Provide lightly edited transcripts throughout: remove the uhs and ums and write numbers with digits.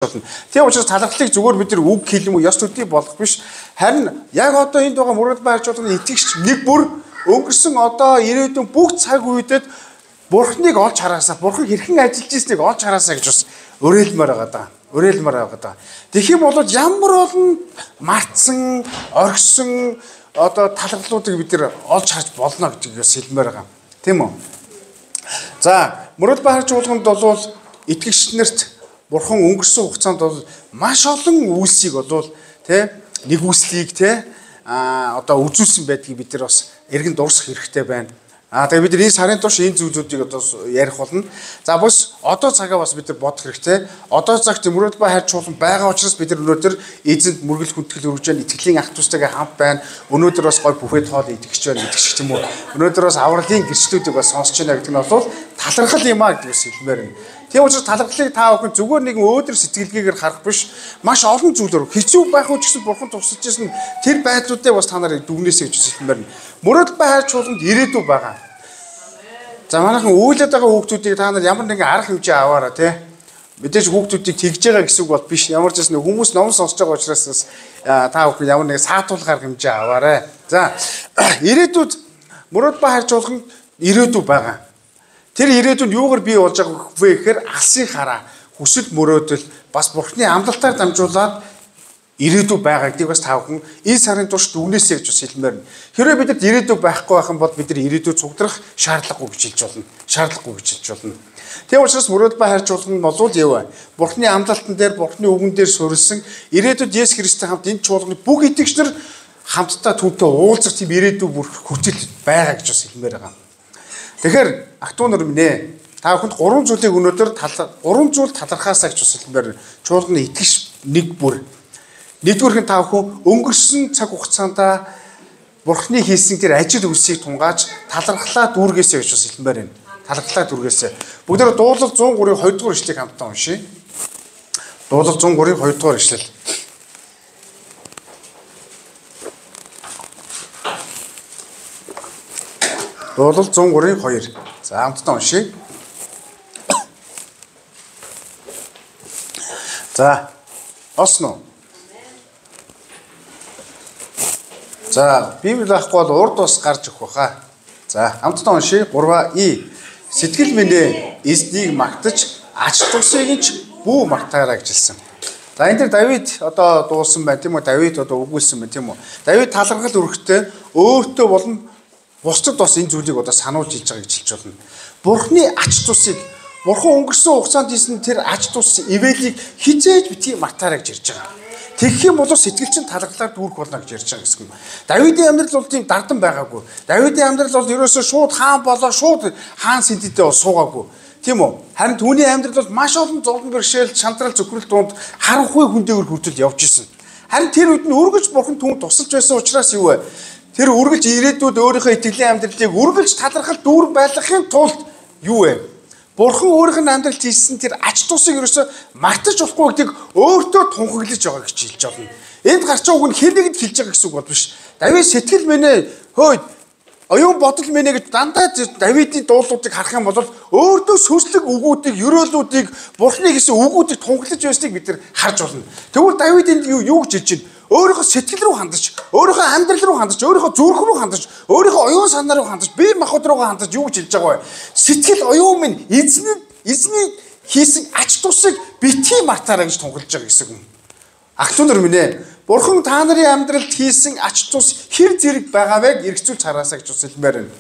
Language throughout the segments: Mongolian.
Болно. Тийм учраас талархлыг зүгээр бид нар үг хэлэм үү ёс төдий болох биш. Харин яг одоо энд байгаа мөрөд байрч болгоны итгэгч нэг бүр өнгөрсөн одоо ирээдүйн бүх цаг үедэд Бурхныг олж хараасаа, Бурхан хэрхэн ажиллаж ирснийг олж хараасаа гэж бас уриалмаар байгаа даа. Уриалмаар байгаа даа. Тэгэх юм бол ямар олон мартсан, орхисон одоо талархлуудыг бид нар олж харж болно гэдгийг бас хэлмээр байгаа. Тийм үү? За, мөрөд байрч болгонд бол итгэгч нарт Бурхан өнгөрсөн хугацаанд бол маш олон үйлсийг бол тэ нэгүслийг тэ одоо үзүүлсэн байдгийг бид нар бас эргэн дурсах хэрэгтэй байна. Тэгээ бид нар энэ сарын турш энэ зүйлүүдийг одоо ярих болно. За бас одоо цагаа бас бид нар бодох хэрэгтэй. Одоо цагт мөрөөдөл ба хайр чуулган байгаа учраас бид нар өнөөдөр эзэнд мөргөл хүндэтгэл өргөж байна. Итгэлийн ах дүүстэйгээ хамт байна. Өнөөдөр бас гой бүфэт хоол идэх гэж байна гэдэг шиг юм уу. Өнөөдөр бас авралын гэрчлүүдийг бас сонсч байна гэдэг нь бол талархал юм а гэдэг бас хэлмээр байна. Тийм учраас талархлыг та бүхэн зүгээр нэгэн өөдрөг сэтгэлгээгээр харах биш, маш олон зүйлээр хэцүү байх уу ч гэсэн Бурхан тусалж ирсэн тэр байдлуудыг бас та нарыг дүгнээсэй гэж хэлмээр байна. Мөрөөдөл ба хайр чуулганд ирээдүй байгаа. За манайхан үйлээд байгаа хүүхдүүдийг та нар ямар нэгэн арга хэмжээ аваараа тий. Мэдээж хүүхдүүдийг тэгж байгаа гэсэн үг бол биш. Ямар ч гэсэн хүмүүс ном сонсож байгаа учраас бас та бүхэн ямар нэгэн саатуулах арга хэмжээ аваарай. За ирээдүйд мөрөөдөл ба хайр чуулганд ирээдүй байгаа. Тэр ирээдүйд юугаар бий болж байгаа вэ гэхээр алсын хараа, хүсэл мөрөөдөл бас Бурхны амлалтаар дамжуулаад ирээдүй байгаа гэдгийг бас та бүхэн энэ сарын турш дүгнээсэй гэж бас хэлмээр байна. Хэрвээ бидэд ирээдүй байхгүй байх юм бол бид нар ирээдүй цугдрах шаардлагагүй гэж хэлж болно. Шаардлагагүй гэж хэлж болно. Тийм учраас мөрөөдөл ба хайр чуулган болвол юу вэ? Бурхны амлалтан дээр, Бурхны үгэн дээр суурилсан ирээдүйд Есүс Христтэй хамт энэ чуулганы бүх итгэгч нар хамтдаа түүнтэй уулзах тийм ирээдүй бүр хүртэл байгаа гэж бас хэлмээр байгаа. Тэгэхээр ах トゥ нар минь ээ, та бүхэнд гурван зүйлийг өнөөдөр гурван зүйл талархаасаа гэж бас хэлмээр чуулганы итгэгч нэг бүр. Нэгдүгээрх нь та бүхэн өнгөрсөн цаг хугацаанд Бурхны хийсэн тэр ажил үйлсийг тунгааж талархлаа дүүргээсэй гэж бас хэлмээр байна. Талархлаа дүүргээсэй. Бүгдээ дуулал 103-ийн 2 дугаар ишлэгийг хамтдаа уншъя. Дуулал 103-ийн 2 дугаар ишлэл. Дуулал 103-ийн 2. За хамтдаа уншъя. За, олсон уу? За, Библи байхгүй бол урд бас гарч өгөх байхаа. За, хамтдаа уншъя. 3 и. Сэтгэл минь ээ, эзнийг магтаж, ач тусыг нь ч бүү мартаарай гэж хэлсэн. За, энэ дэр Давид одоо дуулсан байна, тийм үү? Давид одоо өгүүлсэн байна, тийм үү? Давид талархал өргөтэй өөртөө болон бусдад бас энэ зүйлийг одоо сануулж хэлж байгаа гэж хэлж болно. Бурхны ач тусыг, Бурхан өнгөрсөн хугацаанд хийсэн тэр ач тус ивэлийг хизээж битгий мартаарай гэж ярьж байгаа. Тэгэх юм бол сэтгэл чинь талархлаар дүүрэх болно гэж ярьж байгаа гэсэн юм. Давидын амьдрал бол тийм дардан байгаагүй. Давидын амьдрал бол ерөөсөө шууд хаан болоо шууд хаан сэнтидээ бол суугаагүй. Тийм үү? Харин түүний амьдрал бол маш олон зовлон бэрхшээл, шантрал, зөвхөрөл дунд харанхуй хүндээгүр хүртэл явж исэн. Харин тэр үед нь үргэлж Бурхан түүнд тусалж байсан учраас юу вэ? Тэр үргэлж ирээдүйд өөрийнхөө итгэлийн амьдралыг үргэлж талархал дүүрэн байлгахын тулд юу вэ? Бурхан өөрийнх нь амьдралд хийсэн тэр ач тусыг ерөөсөө мартаж болохгүй гэдгийг өөртөө тунхаглаж байгаа гэж хэлж болно. Энд гарч байгаа үг нь хэн нэгэнд хэлж байгаа гэсэн үг бол биш. Давид сэтгэл минь ээ, хөөе оюун бодол минь ээ гэж дандаа Давидын дуулуудыг харах юм бол өөртөө сүнслэг үгүүдийг, ерөөлүүдийг, Бурхны хийсэн үгүүдийг тунхаглаж байсныг бид нар харж болно. Тэгвэл Давид энд юу гэж хэлж байна? Өөрийнхөө сэтгэл рүү хандаж, өөрийнхөө амьдрал рүү хандаж, өөрийнхөө зүрх рүү хандаж, өөрийнхөө оюун санаа руу хандаж, бие махбод руугаа хандаж юу гэж хэлж байгаа вэ? Сэтгэл оюун минь эзний хийсэн ач тусыг битгий мартаарай гэж тунхаглаж байгаа гэсэн юм. Ах トゥ нар минь ээ, Бурхан та нарын амьдралд хийсэн ач тус хэр зэрэг байгаа вэ эргцүүлж хараасаа гэж бас хэлмээр байна.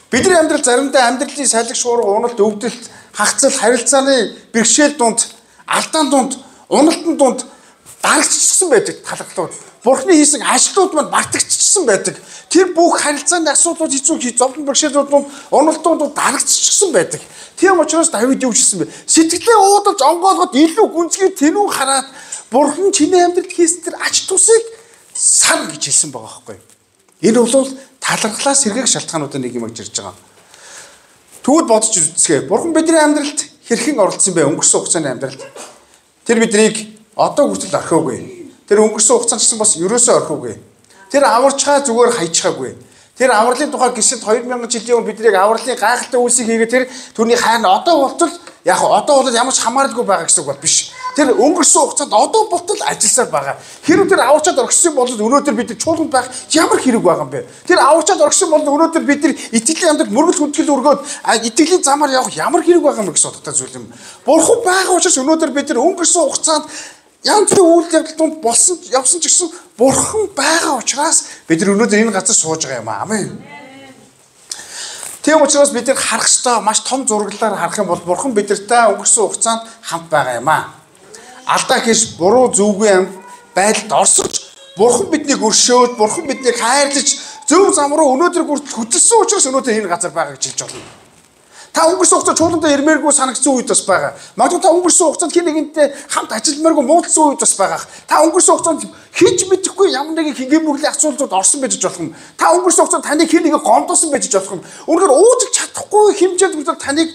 Бидний амьдрал заримдаа амьдралын салхи шуурга, уналт, өвдөлт, хагцал, харилцааны бэрхшээл дунд, алдаан дунд, уналтан дунд дарагдчихсан байдаг талархлууд. Бурхны хийсэн ажлууд маань мартагдчихсан байдаг. Тэр бүх харилцааны асуудлууд, хэцүү зовлон бэрхшээлүүд дунд, уналтууд дунд дарагдчихсан байдаг. Тийм учраас Давид юу хэлсэн бэ? Сэтгэлээ уудалж онгоолгоод илүү гүнзгий тэнүүн хараад Бурхан чиний амьдралд хийсэн тэр ач тусыг сан гэж хэлсэн байгаа байхгүй. Энэ бол талархлаас сэргээх шалтгаануудын нэг юм гэж ярьж байгаа. Тэгвэл бодож үзцгээе. Бурхан бидний амьдралд хэрхэн оролцсон бэ? Өнгөрсөн хугацааны амьдралд. Тэр биднийг одоо хүртэл орхиогүй. Тэр өнгөрсөн хугацаанд ч гэсэн бас ерөөсөө орхиогүй. Тэр аварчхаа зүгээр хайчхаагүй. Тэр авралын тухай гисэд 2000 жилийн өмнө биднийг авралын гайхалтай үйлсийг хийгээд тэр түүний хайр нь одоо болтол яг одоо бол ямар ч хамааралгүй байгаа гэсэн үг бол биш. Тэр өнгөрсөн хугацаанд одоо болтол ажилласаар байгаа. Хэрвээ тэр аварчаад орхисон бол өнөөдөр бид нар чуулганд байх ямар хэрэг байгаа юм бэ? Тэр аварчаад орхисон бол өнөөдөр бид нар итгэлийн амьдрал мөргөл хүндэтгэл өргөөд итгэлийн замаар явах ямар хэрэг байгаа юм бэ гэсэн утгатай зүйл юм. Бурхан байгаа учраас өнөөдөр бид нар өнгөрсөн хугацаанд янз бүрийн үйл явдал дунд болсон явсан ч гэсэн Бурхан байгаа учраас бид нар өнөөдөр энэ газар сууж байгаа юм аа. Амен. Тийм учраас бид нар харах ёстой маш том зураглалаар харах юм бол Бурхан бидэртэй өнгөрсөн хугацаанд хамт байгаа юм аа. Алдаа хийж буруу зөвгүй байдалд орсон ч Бурхан биднийг өршөөж, Бурхан биднийг хайрлаж зөв зам руу өнөөдөр хүртэл хөтөлсөн учраас өнөөдөр энэ газар байгаа гэж хэлж болно. Та өнгөрсөн хугацаанд чуулгандаа ирмээргүй санагдсан үед бас байгаа. Магадгүй та өнгөрсөн хугацаанд хэн нэгэнтэй хамт ажилламааргүй муудалсан үед бас байгаа. Та өнгөрсөн хугацаанд хийж мэдэхгүй ямар нэгэн хингийн мөрлийн асуудлууд орсон байж болох юм. Та өнгөрсөн хугацаанд таныг хэн нэгэн гомдоосон байж болох юм. Үнэхээр уучлах чадахгүй хэмжээнд хүртэл таныг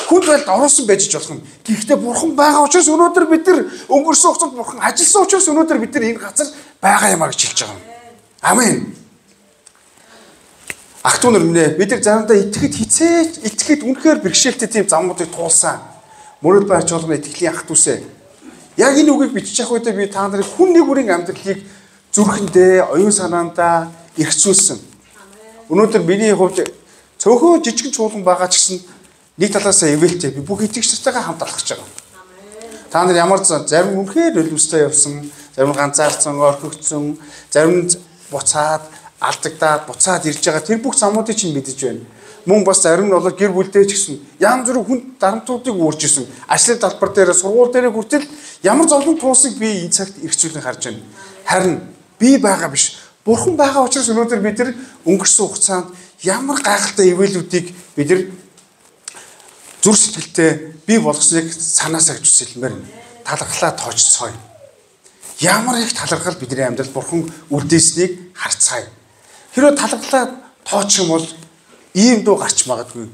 хүнд байлд оруулсан байж болох юм. Гэхдээ Бурхан байгаа учраас өнөөдөр бид нар өнгөрсөн хугацаанд Бурхан ажилласан учраас өнөөдөр бид нар энэ газар байгаа юм а гэж хэлж байгаа юм. Амен. Ах トゥ нар минь ээ, бид нар заримдаа итгэхэд хизээч, итгэхэд үнэхээр бэрхшээлтэй тийм замуудыг туулсан. Мөрөд байр чуулганы итгэлийн ах дүүсээ. Яг энэ үгийг бичиж явах үедээ би та нарыг хүн нэг бүрийн амьдралыг зүрхэндээ, оюун санаандаа эрхцүүлсэн. Өнөөдөр миний хувьд цөөхөн жижигэн чуулган байгаа ч гэсэн нэг талаасаа ивэлтэй би бүх итгэгч нартайгаа хамт алхаж байгаа. Та нар ямар зарим үнэхээр нулимстай явсан, зарим ганцаардсан, орхигдсон, зарим буцаад алдагдаад буцаад ирж байгаа тэр бүх замуудыг чинь мэдэж байна. Мөн бас зарим нь бол гэр бүлдээ ч гэсэн янз бүрийн хүн дарамтуудыг үүрч исэн. Ажлын талбар дээр, сургууль дээр хүртэл ямар зовлон туулсыг би энэ цагт эргцүүлэн харж байна. Харин би байгаа биш. Бурхан байгаа учраас өнөөдөр бид нар өнгөрсөн хугацаанд ямар гайхалтай ивэлүүдийг бид нар зүр сэтгэлтэй бий болгосныг санаасаа гэж хэлмээр байна. Талархлаа тоочцгоё. Ямар их талархал бидний амьдрал Бурхан үлдээснийг харцгаая. Хэрвээ талархлаа тоочих юм бол ийм дуу гарч магадгүй.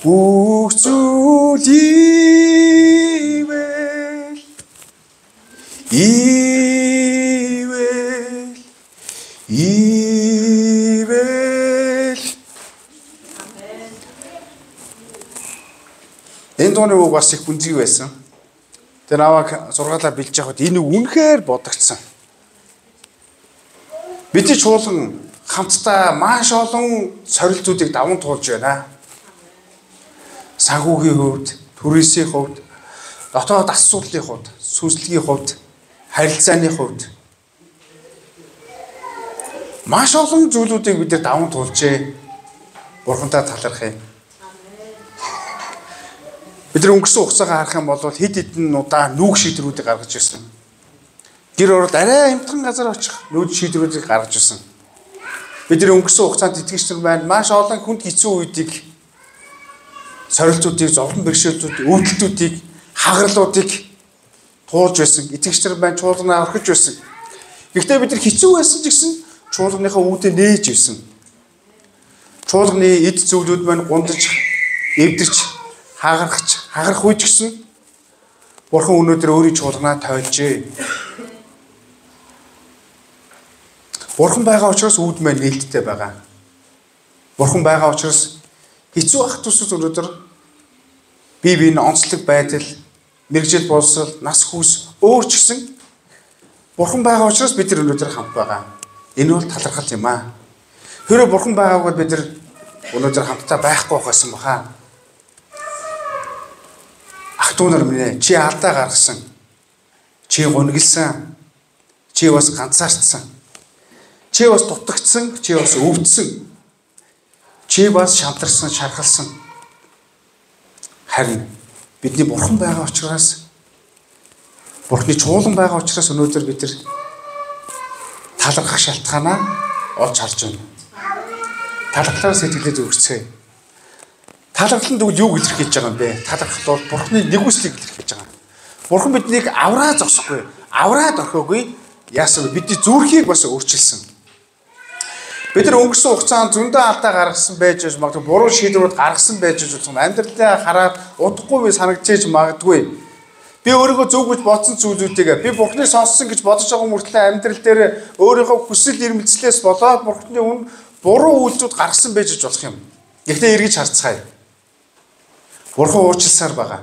Бүх зүйл ивэл ивэл ивэл. Энэ дууны үг бас их гүнзгий байсан. Тэр наваг сургаалаа бэлж явахад энэ үг үнэхээр бодогдсон. Бидний чуулган хамтдаа маш олон сорилтуудыг даван туулж байна. Санхүүгийн хувьд, төрөөсийн хувьд, дотоод асуудлын хувьд, сүнслэгийн хувьд, харилцааны хувьд маш олон зүйлүүдийг бид нар даван туулжээ. Бурхантай талархах юм. Бид нар өнгөрсөн хугацаагаа харах юм бол хэд хэдэн удаа нүүх шийдвэрүүдийг гаргаж ирсэн. Гэр оролд арай амтхан газар очих нүүд шийдвэрүүдийг гаргаж ирсэн. Бид нар өнгөрсөн хугацаанд итгэгч нар маань маш олон хүнд хэцүү үеийг сорилтуудыг, зовлон бэрхшээлүүдийг, өвдөлтүүдийг, хагарлуудыг туулж байсан. Итгэгч нар маань чуулганаа орхиж байсан. Гэхдээ бид нар хэцүү байсан ч гэсэн чуулганыхаа үүдээ нээж ирсэн. Чуулганы эд зүйлүүд маань гундаж, эвдэрч, хагарах хагарах үе ч гэсэн Бурхан өнөөдөр өөрийн чуулганаа тойлжээ. Бурхан байгаа учраас үүд маань нээлттэй байгаа. Бурхан байгаа учраас хэцүү ах дүүсүүд өнөөдөр бие биеийн онцлог байдал, мэргэжил боловсрол, нас хүүс өөр ч гэсэн Бурхан байгаа учраас бид нар өнөөдөр хамт байгаа. Энэ бол талархал юм аа. Хэрвээ Бурхан байгаагүй бол бид нар өнөөдөр хамтдаа байхгүй байсан баха. Ах トゥ нар минь ээ, чи алдаа гаргасан. Чи гунигласан. Чи бас ганцаардсан. Чи бас дутагдсан, чи бас өвдсөн. Чи бас шантарсан, шархалсан. Харин бидний Бурхан байгаа учраас, Бурханы чуулган байгаа учраас өнөөдөр бид нар талархах шалтгаанаа олж харж байна. Талархлаар сэтгэлээ зүрхцгээе. Талархал нь тэгвэл юуг илэрхийлж байгаа юм бэ? Талархал бол Бурханы нэгүслийг илэрхийлж байгаа. Бурхан биднийг авраа зогсохгүй, авраад орхиогүй. Яасан бэ? Бидний зүрхийг бас өөрчилсөн. Бид нар өнгөрсөн хугацаанд зөндөө алдаа гаргасан байж магадгүй, буруу шийдвэрүүд гаргасан байж болох. Амьдралаа хараад удахгүй би санагдчихэж магадгүй. Би өөрийгөө зөв гэж бодсон зүйлүүдийг би Бурхныг сонссон гэж бодож байгаа мөртлөө амьдрал дээр өөрийнхөө хүсэл эрмэлзлээс болоод Бурхны үн буруу үйлдэлүүд гаргасан байж болох юм. Гэхдээ эргэж харцгаая. Бурхан уучлсаар байгаа.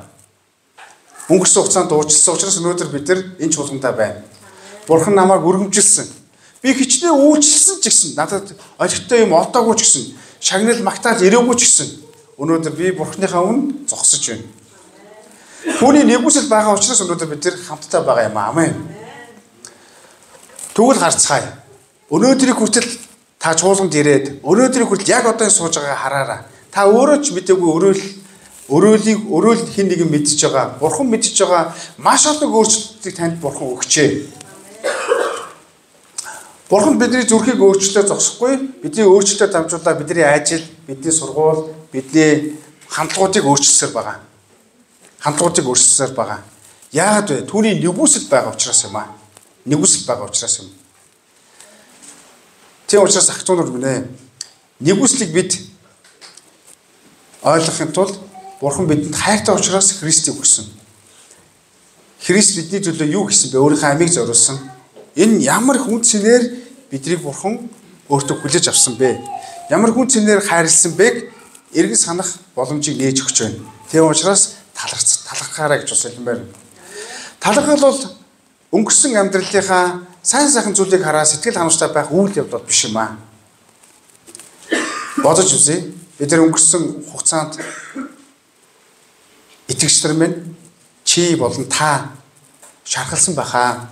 Өнгөрсөн хугацаанд уучлсан учраас өнөөдөр бид нар энэ чуулгандаа байна. Бурхан намайг өргөмжилсөн. Би хичнээн уучлсан ч гэсэн надад олигтой юм олдоогүй ч гэсэн шагнал магтаал ирээгүй ч гэсэн өнөөдөр би Бурханыхаа өмнө зогсож байна. Түүний нэгүсэл байгаа учраас өнөөдөр бид нар хамтдаа байгаа юм аа. Амен. Тэгвэл харцгаая. Өнөөдрийг хүртэл та чуулганд ирээд өнөөдрийг хүртэл яг одоо сууж байгааг хараарай. Та өөрөө ч мэдээгүй өрөөлийг хэн нэгэн мэдж байгаа, Бурхан мэдж байгаа маш олон өөрчлөлтийг танд Бурхан өгчээ. Бурхан бидний зүрхийг өөрчлөлөө зогсохгүй, бидний өөрчлөлтөөр дамжуулаад бидний ажил, бидний сургууль, бидний хандлагуудыг өөрчилсөөр байгаа. Хандлагуудыг өөрчилсөөр байгаа. Яагаад вэ? Түүний нэгүсэл байгаа учраас юм аа. Нэгүсэл байгаа учраас юм. Тийм учраас ах トゥ нар минь ээ. Нэгүслийг бид ойлгохын тулд Бурхан бидэнд хайртай учраас Христийг өгсөн. Христ бидний төлөө юу хийсэн бэ? Өөрийнхөө амийг зориулсан. Энэ ямар хүн цэнээр биднийг Бурхан өөртөө хүлээж авсан бэ? Ямар хүн цэнээр хайрлсан бэ? Эргэн санах боломжийг нээж өгч байна. Тийм учраас талархаарай гэж бас хэлмээр. Талархал бол өнгөрсөн амьдралынхаа сайн сайхан зүйлийг хараа сэтгэл ханамжтай байх үйл явдал биш юм аа. Бодож үзье. Бид нар өнгөрсөн хугацаанд итгэгч нар минь чи болон та шархалсан байхаа.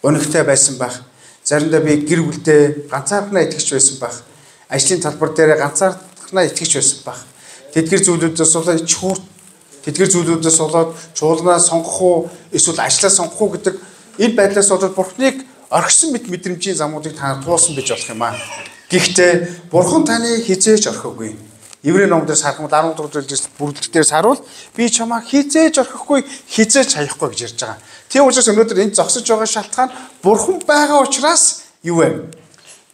Өнөгтэй байсан байх. Заримдаа би гэр бүлдээ ганцаархнаа итгэгч байсан байх. Ажлын талбар дээр ганцаархнаа итгэгч байсан байх. Тэдгэр зүйлүүдээс болоод чүүр тэдгэр зүйлүүдээс болоод чуулганаа сонгох уу эсвэл ажлаа сонгох уу гэдэг энэ байдлаас болоод Бурхныг орхисон мэт мэдрэмжийн замуудыг та туусан гэж болох юм аа. Гэхдээ Бурхан таны хизээж орхиогүй. Еврей номдэр сарах юм 10 дугаар зүйлээс бүрэлдэхтээр саруул би чамаа хизээж орхихгүй, хизээж хаяхгүй гэж ярьж байгаа. Тийм учраас өнөөдөр энд зогсож байгаа шалтгаан Бурхан байгаа учраас юу вэ?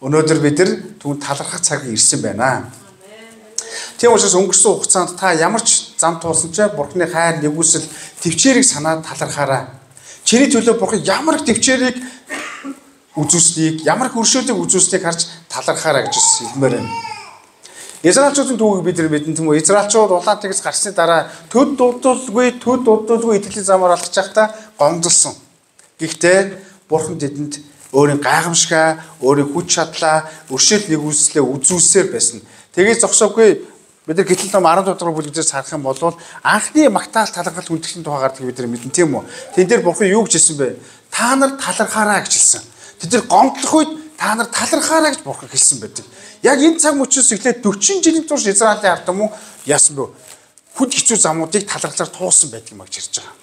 Өнөөдөр бид нар түүнд талархах цаг ирсэн байна. Тийм учраас өнгөрсөн хугацаанд та ямар ч зам туулсан ч Бурханы хайр, нэгүсэл, төвчээрийг санаад талархаарай. Чиний төлөө Бурхан ямар их төвчээрийг үзүүлснийг, ямар их өршөөлийг үзүүлснийг харж талархаарай гэж хэлмээр байна. Израильчуудын түүхийг бид нар мэднэ тийм үү? Израильчууд улаан тэнгис гарсны дараа төд дуудалгүй итгэлийн замаар алхаж байхдаа гомдолсон. Гэхдээ Бурхан тэдэнд өөрийн гайхамшгаа, өөрийн хүч чадлаа, өршөөл нэгүслээ үзүүлсээр байсан. Тэгээд зогсоогүй. Бид нар Гэтэл ном 17 дугаар бүлэгдээс харах юм бол анхны магтаал талархал хүндэтгэлийн тухай гардаг бид нар мэднэ тийм үү? Тэн дээр Бурхан юу гэж хэлсэн бэ? Та нар талархаарай гэж хэлсэн. Тэд нар гомдлох үед та нар талархаарай гэж Бурхан хэлсэн байдаг. Яг энэ цаг мөчөөс эхлээд 40 жилийн турш Израилийн ард түмэн яасан бэ? Хүнд хэцүү замуудыг талархлаар туусан байдаг юм а гэж ярьж байгаа.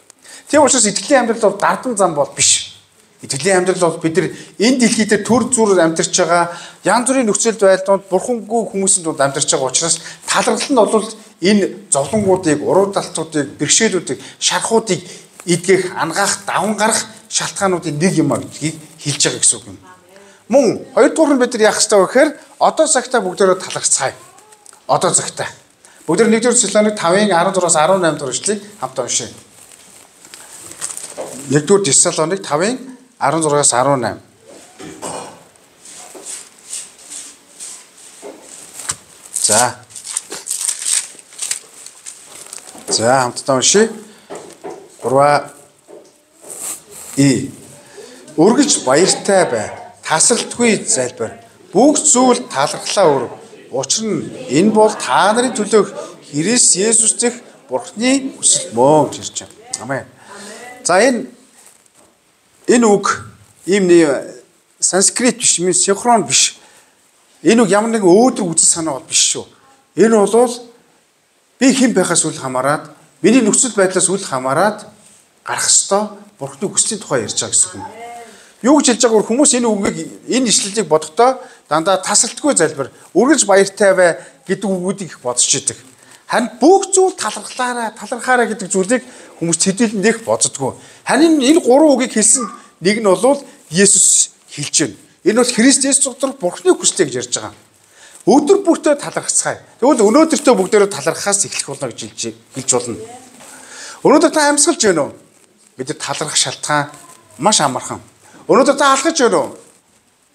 Тийм учраас итгэлийн амьдрал бол дардан зам бол биш. Итгэлийн амьдрал бол бид нар энэ дэлхий дээр төр зүр амьдарч байгаа янз бүрийн нөхцөл байдалд бурхангүй хүмүүсийн дунд амьдарч байгаа учраас талархал нь бол энэ зовлонгуудыг, уруу далтуудыг, бэрхшээлүүдийг, шархуудыг эдгэх, ангаах, даван гарах шалтгаануудын нэг юм а гэдгийг хэлж байгаа гэсэн үг юм. Мөн хоёрдугаар нь бид нар яах ёстой вэ гэхээр одоо цагтаа бүгдээрээ талархацгаая. Одоо цагтаа. Бүгдээр 1-р Тесалоник 5-ын 16-аас 18 дугаар ишлэгийг хамтдаа уншъя. 1-р Тесалоник 5-ын 16-аас 18. За. За хамтдаа уншъя. 3 И. Үргэлж баяртай бай. Тасралтгүй залбир. Бүх зүйл талархлаа өрөв. Учир нь энэ бол та нарын төлөөх Христ Есүс дэх Бурхны хүсэл мөн гэж ярьж байна. Амен. За энэ үг ийм нэг санскрит биш, синхрон биш. Энэ үг ямар нэгэн өөдрөг үзэл санаа бол биш шүү. Энэ бол би хэн байхаас үл хамааран, миний нөхцөл байдлаас үл хамааран гарах ёстой Бурхны хүслийн тухай ярьж байгаа гэсэн үг. Юу гэж хэлж байгаа вэ? Хүмүүс энэ үгийг, энэ ишлэлийг бодохдоо дандаа тасралтгүй залбир, үргэлж баяртай бай гэдэг үгүүдийг их бодож идэг. Харин бүх зүйл талархлаарай, талархаарай гэдэг зүйлийг хүмүүс төдийлөн их боддгоо. Харин энэ гурван үгийг хэлсэн нэг нь бол Есүс хэлж байна. Энэ бол Христ Есүс дотор Бурхны хүслээ гэж ярьж байгаа. Өдөр бүртээ талархацгаая. Тэгвэл өнөөдөртөө бүгдээрээ талархахаас эхлэх болно гэж хэлж болно. Өнөөдөр та амьсгалж байна уу? Бид нар талархах шалтгаан маш амархан. Өнөөдөр та алхаж байна уу?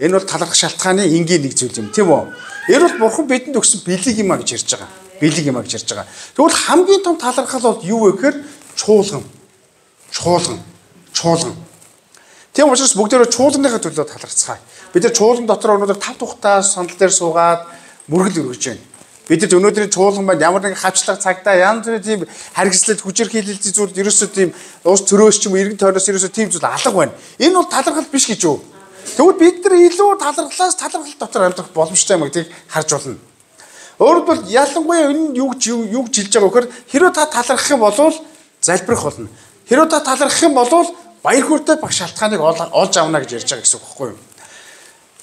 Энэ бол талархах шалтгааны энгийн нэг зүйл юм, тийм үү? Энэ бол Бурхан бидэнд өгсөн бэлэг юм а гэж ярьж байгаа. Бэлэг юм а гэж ярьж байгаа. Тэгвэл хамгийн том талархал бол юу вэ гэхээр чуулган. Чуулган. Чуулган. Тийм учраас бүгдээрээ чуулганыхаа төлөө талархацгаая. Бид нар чуулган дотор өнөөдөр 5 тухтаа сандал дээр суугаад мөргөл өргөж байна. Бид нар өнөөдрийн чуулган маань ямар нэгэн хавчлага цагдаа янз бүрийн тийм харгислал хүчирхийлэлтийн зүйл ерөөсөө тийм уус төрөөс ч юм уу эргэн тойроос ерөөсөө тийм зүйл алга байна. Энэ бол талархал биш гэж юу? Тэгвэл бид нар илүү талархлаас талархал дотор амьдрах боломжтой юм гэдгийг харж болно. Өөрөөр хэлбэл ялангуяа энэ юу гэж хэлж байгаа вөхөр хэрвээ та талархах юм бол залбирах болно. Хэрвээ та талархах юм бол баяр хөөртэй баг шалтгааныг олж авна гэж ярьж байгаа гэсэн үг байхгүй юу?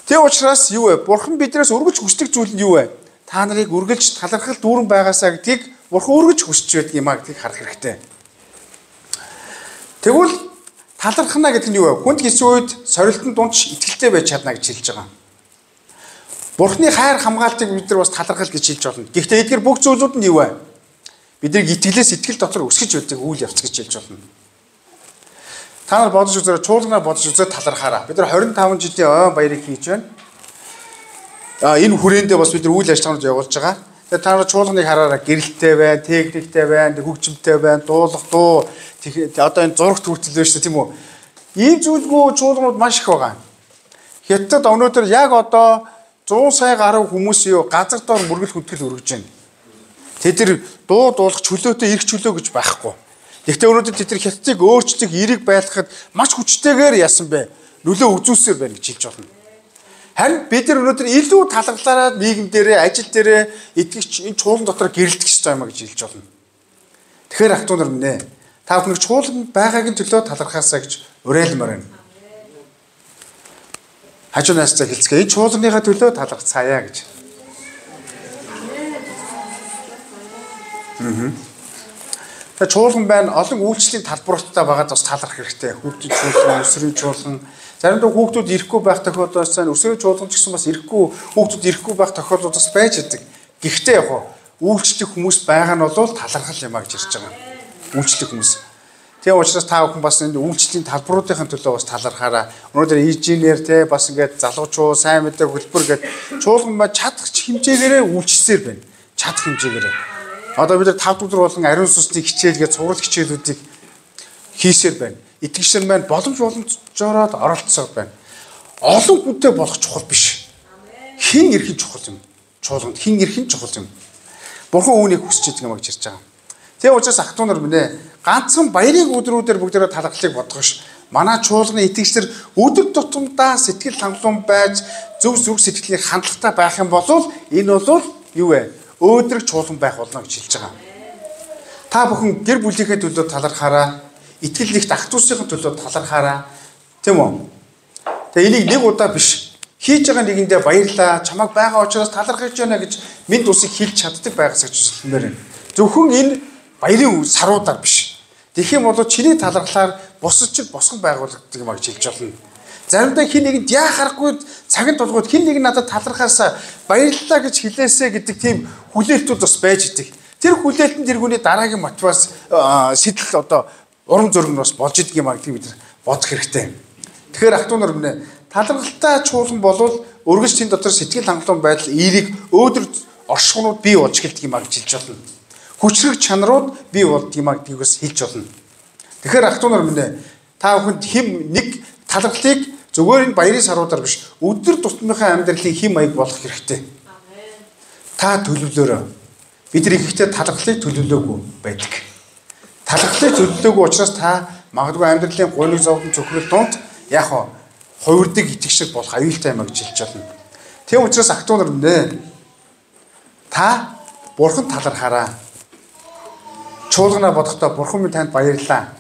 Тийм учраас юу вэ? Бурхан биднээс өргөж хүсдэг зүйл нь юу вэ? Та нарыг үргэлж талархал дүүрэн байгаасаа гэдгийг Бурхан өргөж хүсэж байдаг юм а гэдгийг харах хэрэгтэй. Тэгвэл талархна гэдэг нь юу вэ? Хүнд хэцүү үед сорилтон дунд итгэлтэй байж чадна гэж хэлж байгаа. Бурхны хайр хамгаалтыг бид нар бас талархал гэж хэлж болно. Гэхдээ эдгээр бүх зүйлүүд нь юу вэ? Бидний итгэлээс итгэл дотор өсгөж байдаг үйл явц гэж хэлж болно. Та нар бодож үзээрэй, чуулганаар бодож үзээ талархаараа. Бид нар 25 жилийн ойн баярыг хийж байна. Энэ хүрээндээ бас бид нар үйл ажиллагаанууд явуулж байгаа. Тэгээ та нар чуулганыг хараараа гэрэлтэй байна, техниктэй байна, хөгжимтэй байна, дуулах дуу, одоо энэ зурагт хүртэл байна шүү дээ, тийм үү? Ийм зүйлгүй чуулганууд маш их байгаа. Хятад өнөөдөр яг одоо 100 сая гаруй хүмүүс юу газар доор мөргөл хүндэтгэл өргөж байна. Тэд нар дуу дуулах чөлөөтэй эрх чөлөө гэж байхгүй. Гэхдээ өнөөдөр тэд нар хятадыг өөрчлөх, эрэг байлгахад маш хүчтэйгээр яасан бэ? Нөлөө үзүүлсээр байна гэж хэлж болно. Харин бид нар өнөөдөр илүү талархлаараа нийгэм дээрээ, ажил дээрээ итгэгч энэ чуулган дотор гэрэлтэх ёстой юм а гэж хэлж болно. Тэгэхээр ах トゥ нар минь ээ, та бүхнийг чуулган байгаагийн төлөө талархаасаа гэж уриалмаар байна. Хажуу наастай хэлцгээе. Энэ чуулганыхаа төлөө талархацгаая гэж. Тэгээ чуулган байна, олон үйлчлэлийн талбаруудтай байгаад бас талархах хэрэгтэй. Хүүхдийн чуулган, өсрийн чуулган. Заримдаа хүүхдүүд ирэхгүй байх тохиолдол байна. Өсрийн чуулган ч гэсэн бас ирэхгүй, хүүхдүүд ирэхгүй байх тохиолдол бас байж байдаг. Гэхдээ яг үйлчлэх хүмүүс байгаа нь бол талархал юм а гэж ярьж байгаа. Үйлчлэх хүмүүс. Тийм учраас та бүхэн бас энэ үйлчлэлийн талбаруудын төлөө бас талархаараа. Өнөөдөр инженер те бас ингээд залуучуу, сайн мэдээ хөтөлбөр гээд чуулган маань чадах хэмжээгээрээ үйлчлсээр байна. Чадах хэмжээгээрээ. Одоо бид нар 5 өдөр болон ариун сүнсний хичээл гээд сургууль хичээлүүдийг хийсээр байна. Итгэгч нар маань боломжоороо оролцсоор байна. Олон хүнтэй болох чухал биш. Хэн ирэх нь чухал юм. Чуулганд хэн ирэх нь чухал юм. Бурхан үүнийг хүсэж идэг юм гэж ярьж байгаа. Тэгээ учраас ах トゥ нар минь ээ, ганцхан баярын өдрүүдээр бүгдээрээ талархлыг бодох ш. Манай чуулганы итгэгч нар өдөр тутамдаа сэтгэл хангалуун байж зөв зүрх сэтгэлийн хандлагатай байх юм бол энэ бол юу вэ? Өөдрөг чуулган байх болно гэж хэлж байгаа. Та бүхэн гэр бүлийнхээ төлөө талархаараа, итгэл нэгт ах トゥ усынхаа төлөө талархаараа, тийм үү? Тэгээ энийг нэг удаа биш. Хийж байгаа нэгэндээ баярлаа, чамайг байгаа учраас талархаж байна гэж мэд усыг хэлж чаддаг байгаасаа гэж хэлмээр байна. Зөвхөн энэ баярын саруудаар биш. Тэгэх юм бол чиний талархлаар бусад ч босгон байгуулагддаг юм а гэж хэлж болно. Заримдаа хин нэгэнд яа харахгүй цагийн тулгууд хин нэг надад талархаасаа баярлалаа гэж хэлээсэ гэдэг тийм хүлээлтүүд бас байж идэг. Тэр хүлээлтэн тэр хүний дараагийн мотиваас сэтэл одоо урам зориг нь бас болж идэг юм а гэдгийг бид бодох хэрэгтэй. Тэгэхээр ах トゥ нар минь талархалтай чуулган болвол өргөж тэн дотор сэтгэл хангалуун байдал, эерэг өөдрөг оршихуйнууд бий болж эхэлдэг юм а гэж хэлж болно. Хүчрэг чанарууд бий болдог юм а гэдгийг бас хэлж болно. Тэгэхээр ах トゥ нар минь та бүхэнд хэм нэг талархлыг зүгээр энэ баярын саруудаар биш, өдөр тутмынхаа амьдралын хэм маяг болох хэрэгтэй. Та төлөвлөөрэй. Бид нар ихэнхдээ талархлыг төлөвлөөгүй байдаг. Талархлыг төлөвлөөгүй учраас та магадгүй амьдралын гуниг зовлон цөхрөл дунд яг хувирдаг итгэгч болох аюултай юм а гэж хэлж болно. Тийм учраас ах トゥ нар минь та Бурхан талархаараа. Чуулганаа бодохдоо Бурхан минь танд баярлалаа.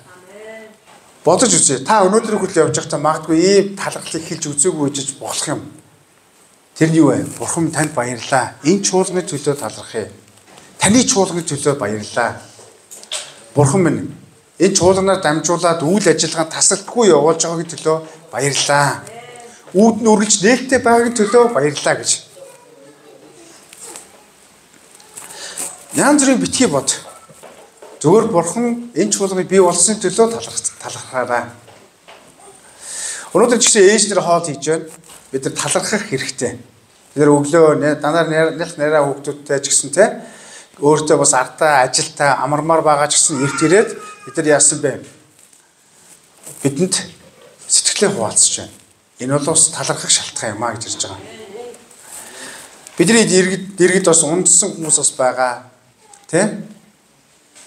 Бодож үзье. Та өнөөдрийн хүртэл явж байхдаа магадгүй ийм талархлыг хэлж үзээгүй гэж болох юм. Тэр нь юу вэ? Бурхан танд баярлалаа. Энэ чуулганы төлөө талархъя. Таны чуулганы төлөө баярлалаа. Бурхан минь энэ чуулганаар дамжуулаад үйл ажиллагаа тасалдгүй явуулж байгаагийн төлөө баярлалаа. Үүд нь үргэлж нээлттэй байгаагийн төлөө баярлалаа гэж. Янз бүрийн битгий бод. Зөвхөн Бурхан энэ чуулганыг бий болгосны төлөө талархаарай. Өнөөдөр ч гэсэн ээж нар хоол хийж байна. Бид нар талархах хэрэгтэй. Бид нар өглөө данаар нялх нараа хүүхдүүдтэй ч гэсэн те өөртөө бас ардаа ажилтаа амармаар байгаа ч гэсэн эрт ирээд бид нар яасан бэ? бидэнд сэтгэлээ хуваалцж байна. Энэ бол бас талархах шалтгаан юм а гэж ярьж байгаа. Бидний дэргэд бас ундсан хүмүүс бас байгаа. Тэ?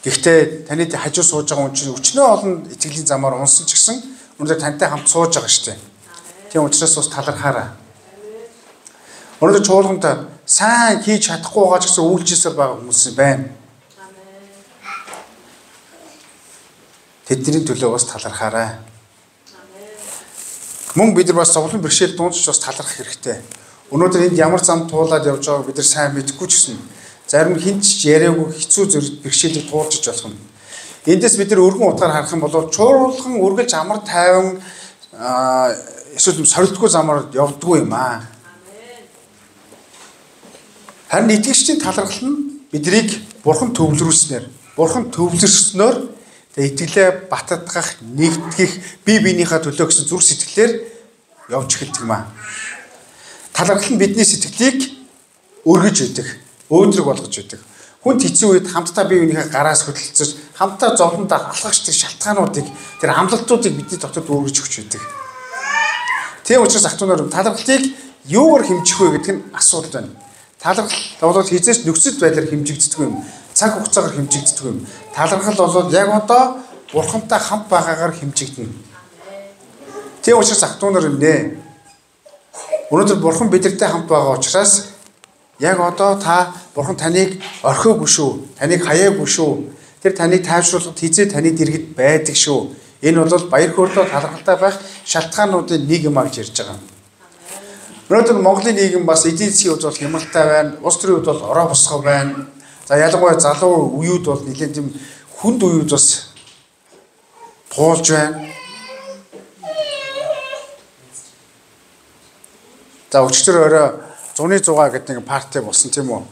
Гэхдээ таны хажуу сууж байгаа хүн чинь өчнөө олон итгэлийн замаар унсан ч гэсэн өнөөдөр тантай хамт сууж байгаа шүү дээ. Тийм учраас бас талархаарай. Өнөөдөр чуулганд сайн хийж чадахгүй байгаа ч гэсэн үйлчлсээр байгаа хүмүүс байна. Тэдний төлөө бас талархаарай. Мөн бид нар бас зовлон бэрхшээл дундч бас талархах хэрэгтэй. Өнөөдөр энд ямар зам туулаад явж байгааг бид нар сайн мэдэхгүй ч гэсэн зарим хинт ч яриаггүй хэцүү зэрэг бэрхшээлийг туулж иж болох юм. Эндээс бид нар өргөн утгаар харах юм бол чуулган үргэлж амар тайван эсвэл сорилтгүй замаар явдггүй юм аа. Харин итгэгчдийн талархал нь биднийг Бурхан төвлөрүүлснээр, Бурхан төвлөрснөөр итгэлээ баттгах, нэгтгэх, бие биенийхээ төлөө гэсэн зүрх сэтгэлээр явж эхэлдэг юм аа. Талархал нь бидний сэтгэлийг өргөж өгдөг, өөдрөг болгож өгдөг. Хүнд хэцүү үед хамтдаа бие биенийхээ гараас хөдөлцөж, хамтдаа зовлонд алхах тэр шалтгаануудыг, тэр амлалтуудыг бидний дотор дүүргэж өгч өгдөг. Тийм учраас ах トゥ нар талархлыг юугаар хэмжих вэ гэдэг нь асуудал байна. Талархал бол хизээч нөхцөл байдлаар хэмжигддэг юм. Цаг хугацаагаар хэмжигддэг юм. Талархал бол яг одоо Бурхантай хамт байгаагаар хэмжигдэнэ. Тийм учраас ах トゥ нар юм нэ. Өнөөдөр Бурхан бидэртэй хамт байгаа учраас яг одоо та Бурхан таныг орхиогүй шүү. Таныг хаяагүй шүү. Тэр таныг тайвшруулахад хизээ таны дэргэд байдаг шүү. Энэ бол баяр хөөртэй талархалтай байх шалтгаануудын нэг юм а гэж ярьж байгаа. Өнөөдөр Монголын нийгэм бас эдийн засгийн хувьд бол хямралтай байна. Улс төрийн хувьд бол ороо босгоо байна. За ялангуяа залуу үеүд бол нэлээд тийм хүнд үеүд бас туулж байна. За өчигдөр орой зуны 100 гэдэг нэг парти болсон тийм үү?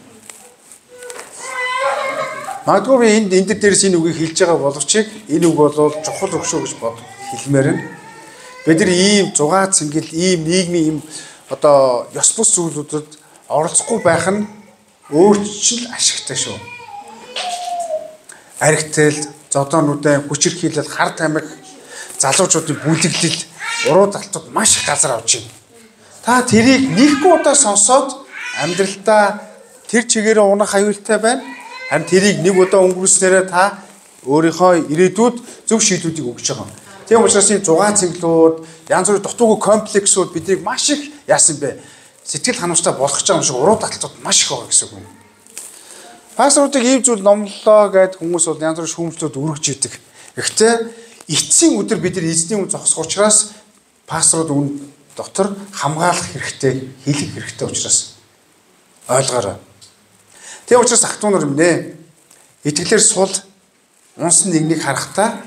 Магадгүй би энд энэ дээрээс энэ үгийг хэлж байгаа боловч энэ үг бол чухал үг шүү гэж бод хэлмээр нь. Бид нар ийм зугаа цэнгэл, ийм нийгмийн ийм одоо ёс бус зүйлүүдэд оролцохгүй байх нь өөрчлөл ашигтай шүү. Аригтэл, зодоонуудын хүчирхийлэл, хар тамхи, залуучуудын бүлэглэл, уруу далтууд маш их газар авч байна. Та тэрийг нэггүй удаа сонсоод амьдралдаа тэр чигээрээ унах аюултай байна. Харин тэрийг нэг удаа өнгөрүүлснээрээ та өөрийнхөө ирээдүйд зөв шийдвүүдийг өгч байгаа. Тийм учраас энэ зугаа цэнгэлүүд, янз бүрийн дутуугүй комплексүүд биднийг маш их яасан бэ? Сэтгэл ханамжтай болгож байгаа юм шиг уруу таталтууд маш их байгаа гэсэн үг юм. Пасторуудыг ийм зүйл номлолоо гэд хүмүүс бол янз бүрийн шүүмжлүүд өргөж идэг. Гэхдээ эцсийн өдөр бид нар эзний өмнө зогсох учраас пасторууд үн дотор хамгаалах хэрэгтэй, хэлэх хэрэгтэй учраас ойлгоорой. Тийм учраас ах トゥ нар юм нэ. Итгэлээр сул унсан нэгнийг харахтаа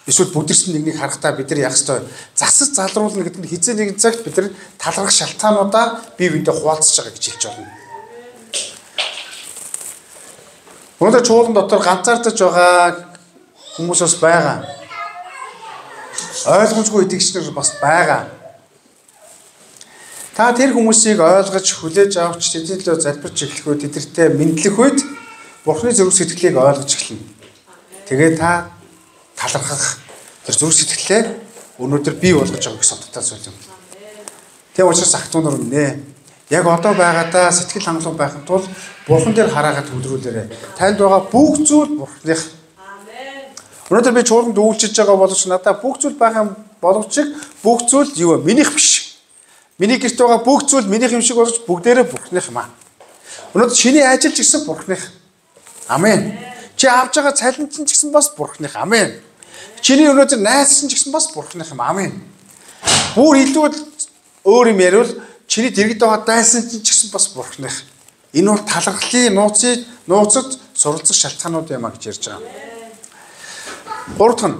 эсвэл бүдэрсэн нэгнийг харахтаа бид нар яах ёстой? Засаж залруулна гэдэг нь хизээ нэгэн цагт бид нар талархах шалтгаануудаа бие биендээ хуваалцаж байгаа гэж хэлж болно. Өнөөдөр чуулган дотор ганцаардаж байгаа хүмүүс бас байгаа. Ойлгомжгүй итгэгч нар бас байгаа. Та тэр хүмүүсийг ойлгож, хүлээж авч, тэдний төлөө залбирч эхлэх үед, тэдэртэй мэдлэх үед Бурхны зүрх сэтгэлийг ойлгож эхэлнэ. Тэгээ та талархах тэр зүрх сэтгэлээ өнөөдөр бий болгож байгаа гэсэн утгатай зүйл юм. Тийм учраас ах トゥ нар нэ. Яг одоо байгаадаа сэтгэл хангалуун байхын тулд Бурхан дээр хараагаад төвлөрүүлээрэй. Танд байгаа бүх зүйл Бурханых. Өнөөдөр би чуулганд үйлчилж байгаа боловч надад бүх зүйл байх юм боловч бүх зүйл юу вэ? Минийх биш. Миний гэрт байгаа бүх зүйл минийх юм шиг болж бүгдээрээ Бурханых юм аа. Өнөөдөр чиний ажил ч гэсэн Бурханых. Амен. Чи авж байгаа цалин ч гэсэн бас Бурханых. Амен. Чиний өнөөдөр найзсан ч гэсэн бас Бурханых юм. Амен. Бүр илүү өөр юм яриул чиний дэргэд байгаа дайсан ч гэсэн бас Бурханых. Энэ бол талархлын нууцад суралцах шалтгаанууд юм а гэж ярьж байгаа. Гурав дахь нь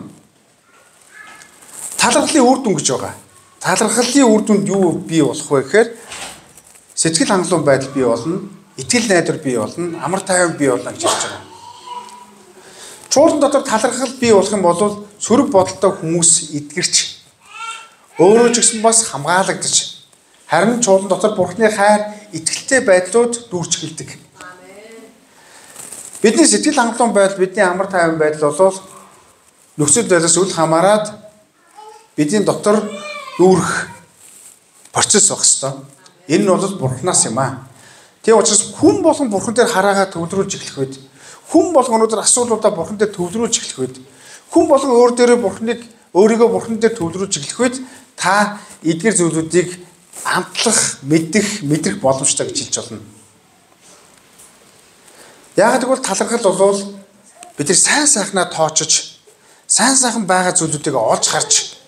талархлын үр дүн гэж байгаа. Талархлын үр дүнд юу бий болох вэ гэхээр сэтгэл хангалуун байдал бий болно, итгэл найдвар бий болно, амар тайван бий болно гэж ярьж байгаа. Чуулган дотор талархал бий болох юм бол сөрөг бодолтой хүмүүс эдгэрч өөрөө ч гэсэн бас хамгаалагдаж харин чуулган дотор Бурхны хайр, итгэлтэй байдлууд дүүрч эхэлдэг. Бидний сэтгэл хангалуун байдал, бидний амар тайван байдал бол нөхцөл байдлаас үл хамааран бидний дотор дүүрэх процесс байх ёстой. Энэ нь бол Бурханаас юм аа. Тийм учраас хүн болгон Бурхан дээр хараагаа төвлөрүүлж эхлэх үед, хүн болгон өнөөдөр асуудлуудаа Бурхан дээр төвлөрүүлж эхлэх үед, хүн болгон өөр дээрээ Бурханыг өөрийгөө Бурхан дээр төвлөрүүлж эхлэх үед та эдгээр зүйлүүдийг амтлах, мэдэх, мэдрэх боломжтой гэж хэлж болно. Яг тэгвэл талархал болвол бид нар сайн сайхнаа тоочж, сайн сайхан байгаа зүйлүүдийг олж харж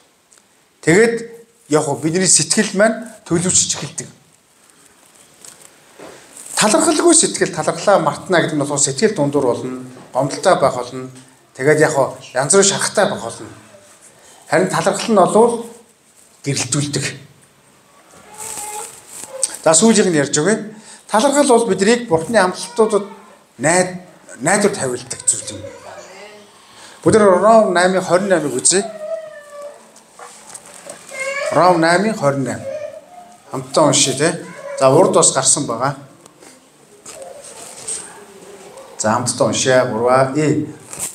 тэгээд яг бидний сэтгэл маань төлөвшөж эхэлдэг. Талархалгүй сэтгэл, талархлаа мартна гэдэг нь бол сэтгэл дундуур болно, гомдолтой байх болно. Тэгээд яг янз бүрийн шарахтай байх болно. Харин талархал нь бол гэрэлтүүлдэг. За сүүлийг нь ярьж өгье. Талархал бол биднийг Бурхны амлалтуудад найдвар тавиулдаг зүйл юм. Бид нар Ром 8:28-ыг үзье. Ром 8:28. Хамтдаа уншъя те. За урд бас гарсан байгаа. За хамтдаа уншъя. 3.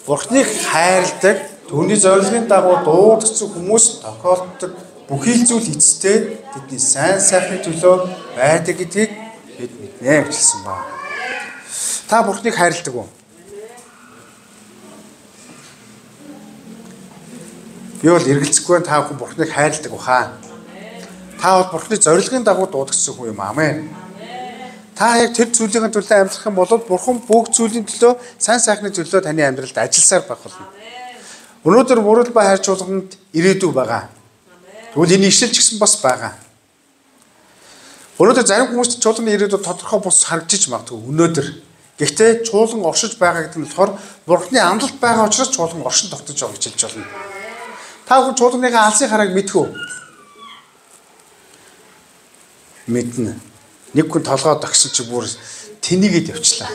Бурхныг хайрладаг, түүний зорилгын дагуу дуудагдсан хүмүүс тохиолддог бүхий л зүйл эцэстээ тэдний сайн сайхны төлөө байдаг гэдгийг бид мэднэ гэж хэлсэн байна. Та Бурхныг хайрладаг уу? Би бол эргэлзэхгүй та бүхэн Бурхныг хайрладаг баха. Та бол Бурхны зорилгын дагуу дуудагдсан хүн юм. Амен. Та яг тэр зүйлийн төлөө амьдрах юм бол Бурхан бүх зүйлийн төлөө, сайн сайхны төлөө таны амьдралд ажилласаар байх болно. Өнөөдөр мөрөл ба хайр чуулганд ирээдүй байгаа. Тэгвэл энэ ишлэл ч гэсэн бас байгаа. Өнөөдөр зарим хүмүүст чуулганы ирээдүй тодорхой бус харагдчих магадгүй өнөөдөр. Гэхдээ чуулган оршиж байгаа гэдэг нь болохоор Бурхны амлалт байгаа учраас чуулган оршин тогтож байгаа гэж хэлж болно. Та бүхэн чуулганыхаа алсын харааг мэдэх үү? Мэднэ. Нэг хүн толгой догсон чи бүр тэнийгээд явчлаа.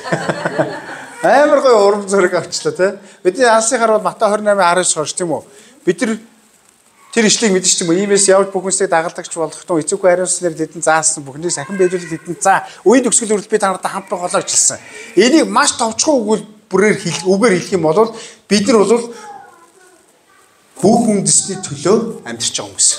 Амар гоё урам зориг авчлаа тий. Бидний алсын хар бол Матай 28:19 хойш тийм үү? Бид тэр ишлэгийг мэдэн ч тийм үү? Иймээс явж бүх хүнсийг дагалдагч болох тун эцэг хариуцсан нэр тэдэн заасан бүхнийг сахин биелүүлэх тэдэн за үеийн төгсгөл хүртэл би та нартай хамт байх болоо гэж хэлсэн. Энийг маш товчхон үгээр үгээр хэлэх юм бол бид нар бол бүх үндэсний төлөө амьдарч байгаа хүмүүс.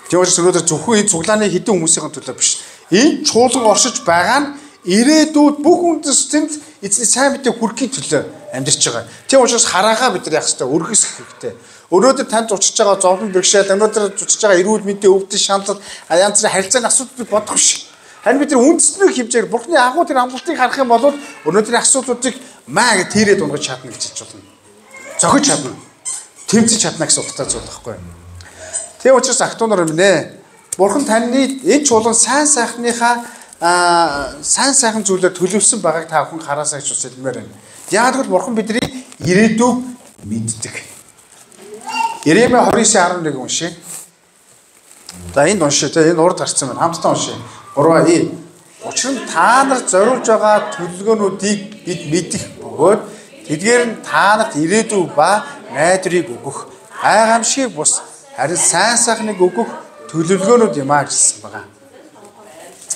Тийм учраас өнөөдөр зөвхөн энэ цуглааны хэдэн хүмүүсийн төлөө биш. Энэ чуулган оршиж байгаа нь ирээдүйд бүх үндэстэнд эзний сайн мэдээ хүргэхийн төлөө амьдарч байгаа. Тийм учраас хараагаа бид нар яах ёстой, өргөсөх хэрэгтэй. Өнөөдөр танд зучиж байгаа зовлон бэрхшээл, өнөөдөр зучиж байгаа эрүүл мэндийн өвдөн шаналл, янз бүрийн харилцааны асуудлыг бодох биш. Харин бид нар үндэстний хэмжээгээр Бурхны агуу тэр амлалтыг харах юм бол өнөөдрийн асуудлуудыг маа гэж тэрээд унгаж чадна гэж хэлж болно. Зохиж чадна. Тэмцэж чадна гэсэн утгатай зүйл байхгүй. Тийм учраас ах トゥ нар минь ээ. Бурхан таны энэ чуулган сайн сайхныхаа сайн сайхан зүйлээр төлөвлөсөн байгааг та бүхэн хараасай гэж хэлмээр байна. Яг гэвэл Бурхан бидний ирээдүйг мэддэг. Иремья 29:11 уншъя. За энд уншъя. За энэ урд гарсан байна. Хамтдаа уншъя. 3. Учир нь та нар зориулж байгаа төлөвлөгөөнүүдийг бид мэдэх бөгөөд тэдгээр нь та нарт ирээдүй ба найдварыг өгөх, гайхамшигыг бус харин сайн сайхныг өгөх төлөвлөгөөнүүд юм а гэсэн байгаа.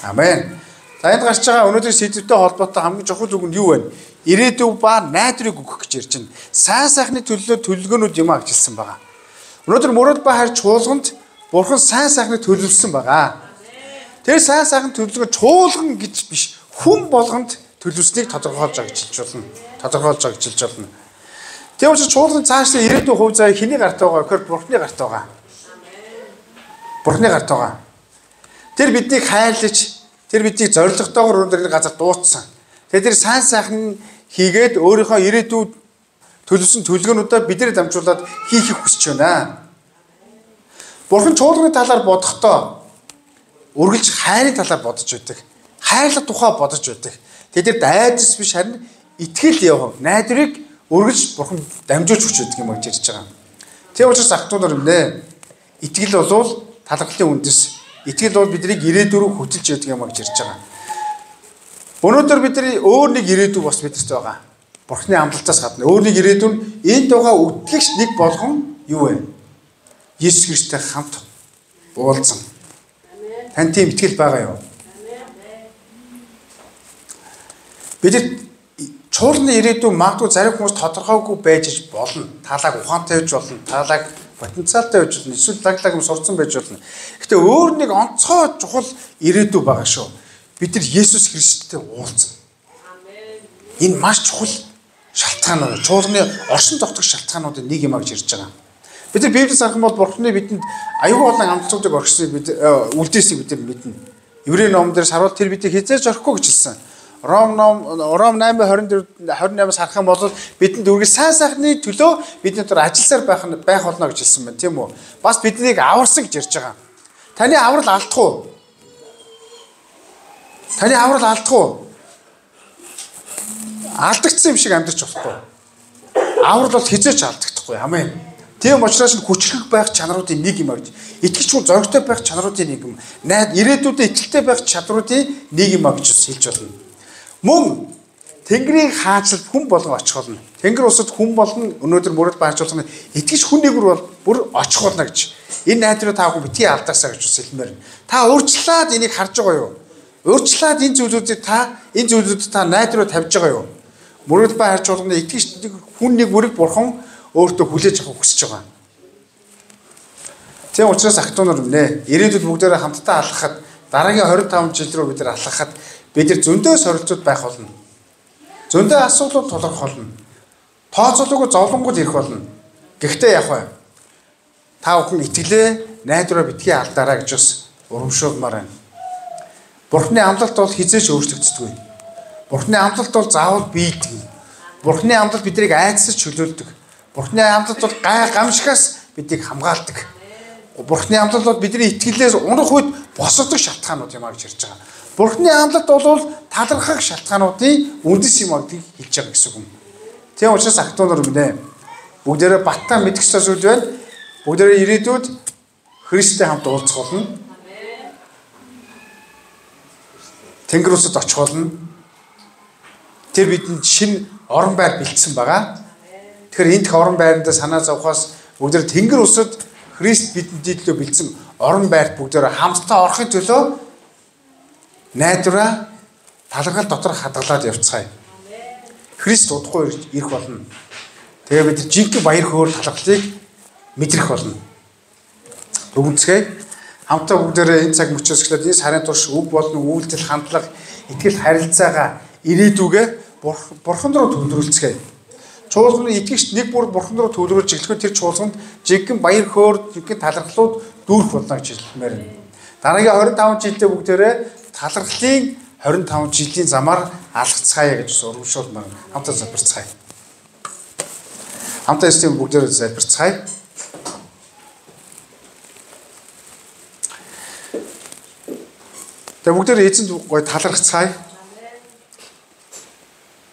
Амен. За энд гарч байгаа өнөөдрийн сэдвтэй холбоотой хамгийн чухал үг нь юу вэ? Ирээдүй ба найдварыг өгөх гэж ярьж байна. Сайн сайхны төлөө төлөвлөгөөнүүд юм а гэж хэлсэн байгаа. Өнөөдөр мөрөд ба хайр чуулганд Бурхан сайн сайхныг төлөвлөсөн байгаа. Тэр сайн сайхан төлөвлөгөө чуулган гэж биш, хүн болгонд төлөвлөснийг тодорхойлж байгаа гэж хэлж болно. Тодорхойлж байгаа гэж хэлж болно. Тийм учраас чуулган цаашдаа ирээдүйн хувь заяа хэний гарт байгаа гэхээр Бурхны гарт байгаа. Бурхны гарт байгаа. Тэр биднийг хайрлаж, тэр биднийг зоригтойгоор өнөөдөр энэ газар дуудсан. Тэгээд тэр сайн сайхан хийгээд өөрийнхөө ирээдүйд төлөвлөсөн төлөвлөгөөнүүдээ бидээр дамжуулаад хийхийг хүсэж байна. Бурхан чуулганы талаар бодохдоо үргэлж хайрын талаар бодож байдаг. Хайрлах тухай бодож байдаг. Тэдэрт айдас биш харин итгэл яв. Найдварыг үргэлж Бурхан дамжуулж өгч байдаг юм гэж ярьж байгаа. Тийм учраас ах トゥ нар минь ээ. Итгэл болвол талархлын үндэс. Итгэл бол биднийг ирээдүй рүү хөтөлж яадаг юм гэж ярьж байгаа. Өнөөдөр бидний өөр нэг ирээдүй бас бидэрт байгаа. Бурхны амлалтаас гадна өөр нэг ирээдүй нь энд байгаа үтгэгч нэг болгон юу вэ? Есүс Христтэй хамт уулзсан. Тань тийм итгэл байгаа юу? Бид чуулганы ирээдүй магадгүй зарим хүмүүс тодорхойгүй байж болно. Таалаг ухаантай байж болно. Таалаг Потенциалтай байж болно. Эсвэл лаг лаг юм сурцсан байж болно. Гэхдээ өөр нэг онцгой чухал ирээдүй байгаа шүү. Бид нар Есүс Христтэй уулзсан. Энэ маш чухал шалтгаанууд. Чуулганы оршин тогтох шалтгаануудын нэг юм а гэж ярьж байгаа. Бид нар Библиэс харах юм бол Бурхны бидэнд аюул олон амлалтуудыг орхисыг бид үлдээсийг бид нар мэднэ. Еврей номон дээр саруул тэр бидийг хизээж орхихгүй гэж хэлсэн. Ром ном Ром 8:24 28-аас харах юм бол бидэнд үргэлж сайн сайхны төлөө бидний дотор ажилласаар байх болно гэж хэлсэн байна, тийм үү? Бас биднийг аварсан гэж ярьж байгаа. Таны аврал алдах уу? Таны аврал алдах уу? Алдагдсан юм шиг амьдарч болохгүй. Аврал бол хизээч алдагдахгүй. Амен. Тийм учраас хүчрэх байх чанаруудын нэг юм а гэж. Итгэж хүн зоригтой байх чанаруудын нэг юм. Найд ирээдүйдээ итгэлтэй байх чадруудын нэг юм а гэж хэлж болно. Мөн Тэнгэрийн хаанчлалд хүн болгон очих болно. Тэнгэр улсад хүн болгон өнөөдөр мөрөд баарч болгоно итгэж хүн нэгүр бол бүр очих болно гэж. Энэ найдруу та бүхэн битгий алдаасаа гэж бас хэлмээр. Та урьдчилаад энийг харж байгаа юу? Урьдчилаад энэ зүйлүүдийг та найдруу тавьж байгаа юу? Мөрөд баарч болгоно итгэж хүн нэг бүрийг бурхан өөртөө хүлээж авах хүсэж байгаа. Тийм учраас ах トゥ нар нэ ирээдүйд бүгдээрээ хамтдаа алхахад дараагийн 25 жил рүү бид нар алхахад бид нар зөндөө сорилтууд байх болно. Зөндөө асуудлууд тулгарх болно. Тооцоолоогүй зовлонгууд ирэх болно. Гэхдээ яг вэ? Та бүхэн итгэлээ найдвараа битгий алдаарай гэж бас урамшуулмаар байна. Бурхны амлалт бол хизээч өөрчлөгддөггүй. Бурхны амлалт бол заавал биелдэг. Бурхны амлалт биднийг айдасаж чөлөөлдөг. Бурхны амлалт бол гай гамшигаас биднийг хамгаалдаг. Бурхны амлалт бол бидний итгэлээс унах үед босгодог шалтгаанууд юм а гэж ярьж байгаа. Бурхны амлалт бол талархах шалтгаануудын үндэс юм а гэдгийг хэлж байгаа гэсэн үг юм. Тийм учраас ах トゥ нар минь ээ бүгдээрээ баттаа мэдэх ёстой зүйл байна. Бүгдээрээ ирээдүйд Христтэй хамт уулзах болно. Тэнгэр улсад очих болно. Тэр бидэнд шинэ орон байр бэлдсэн байгаа. Тэгэхээр энэ дэх орон байрандаа санаа зовхоос бүгдээр Тэнгэр улсад Христ бидний төлөө бэлдсэн орон байрт бүгдээр хамтдаа орохын төлөө найдвараа талархал дотор хадгалаад явцгаая. Христ удахгүй ирэх болно. Тэгээ бид жинхэнэ баяр хөөр талархлыг мэдрэх болно. Дүгнцгээе. Хамтдаа бүгдээрээ энэ цаг мөчөөс эхлээд энэ сарын турш үг болон үйлдэл хандлага, итгэл харилцаагаа ирээдүгээ бурхан руу төвлөрүүлцгээе. Чуулганы итгэгч нэг бүр бурхан руу төвлөрүүлж эхлэхэд тэр чуулганд жинхэнэ баяр хөөр, жинхэнэ талархлууд дүүрэх болно гэж хэлмээр байна. Дараагийн 25 жилдээ бүгдээрээ талархлын 25 жилийн замаар алхацгаая гэж урамшуулмаар хамтаа залбирцгаая. Хамтаа эсэм бүгдээрээ залбирцгаая. Тэгээ бүгдээрээ эзэнд гой талархацгаая.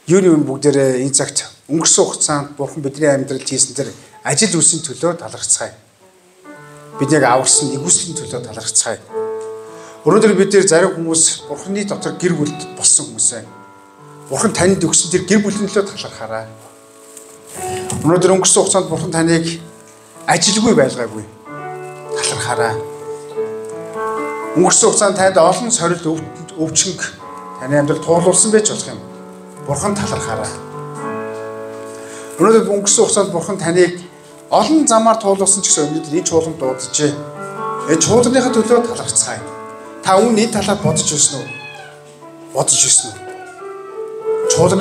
Юуны өмнө бүгдээрээ энэ цагт өнгөрсөн хугацаанд бурхан бидний амьдралд хийсэн тэр ажил үйлсийн төлөө талархацгаая. Биднийг аварсан нэгүслийн төлөө талархацгаая. Өнөөдөр бид нэр зарим хүмүүс бурханы дотор гэр бүл болсон хүмүүс байна. Бурхан танд өгсөн тэр гэр бүлийн төлөө талархаарай. Өнөөдөр өнгөрсөн хугацаанд бурхан таныг ажилгүй байлгаагүй. Талархаарай. Өнгөрсөн хугацаанд танд олон сорилт өвчнөг таны амьдрал туулуулсан байж болох юм. Бурхан талархаарай. Өнөөдөр өнгөрсөн хугацаанд бурхан таныг олон замаар туулуулсан ч гэсэн өнөөдөр энэ чуулганд дууджээ. Энэ чуулганыхаа төлөө талархацгаая. Та өмнө энэ талаар бодож байсан уу? Бодож байсан уу? Чуулганы